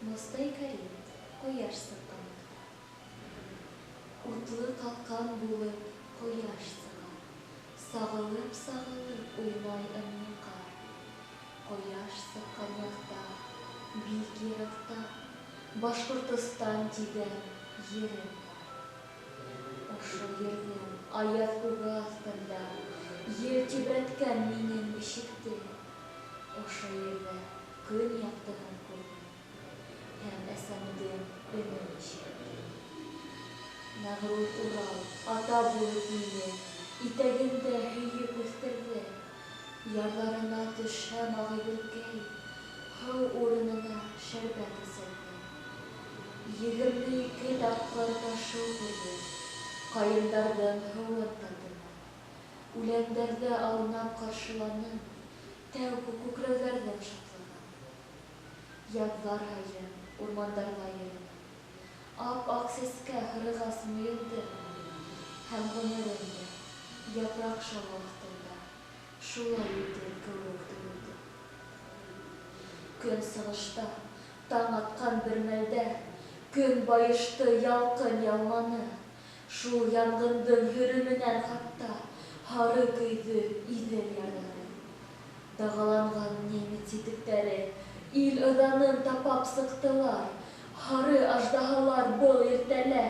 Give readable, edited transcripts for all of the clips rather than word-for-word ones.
Мостай Кәрим, Ҡояш сыҡҡан яҡта. Утлы ҡалҡан булып ҡояш сыға, Сағылып-сағылып уйнай ынйы ҡар. Ҡояш сыҡҡан яҡта, бик йыраҡта, Башҡортостан тигән ерем бар. Ошо ерҙең аяҙ күге аҫтында Ел тибрәткән минең бишекте. Ошо ерҙә көн яҡтыһын күрҙем Һәм әсәмдең өнөн ишеттем. Мәғрур Урал, ата булып мине Итәгендә һөйөп үҫтерҙе. Ярҙарына төшһәм Ағиҙелкәй, Һыу урынына шәрбәт эсерҙе. 22 тапҡыр ташыу күрҙем, Ҡайындарҙың һыуын татыным. Үләндәрҙә аунап ҡаршыланым Тәүге күкрәүҙәрҙең шатлығын. Яҙҙар һайын урмандарҙа йөрөнөм, Ап-аҡ сәскә һырығас муйылды. Һәм ғүмерем дә япраҡ шауы аҫтында Шулай үтер кеүек тойолдо. Көнсығышта таң атҡан бер мәлдә Көн байышты ялҡын ялманы. Шул янғындың һөрөмөнән хатта Һары көйҙө Иҙел ярҙары. Дағаланған немец итектәре Ил ыҙанын тапап сыҡтылар. Һары аждаһалар был иртәлә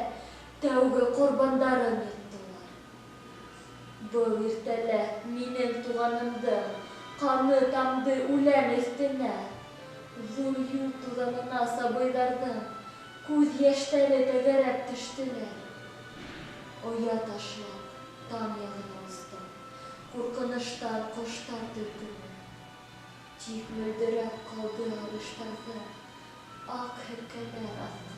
Тәүге ҡорбандарын йоттолар. Был иртәлә минең туғанымдың Ҡаны тамды үлән өҫтөнә. Ҙур юл туҙанына сабыйҙарҙың Күҙ йәштәре тәгәрәп төштөләр. Оя ташлап, таң яғына осто Ҡурҡыныштан ҡоштар төркөмө. Тик мөлдөрәп ҡалды арыштарҙың Аҡ һеркәләр аҫҡы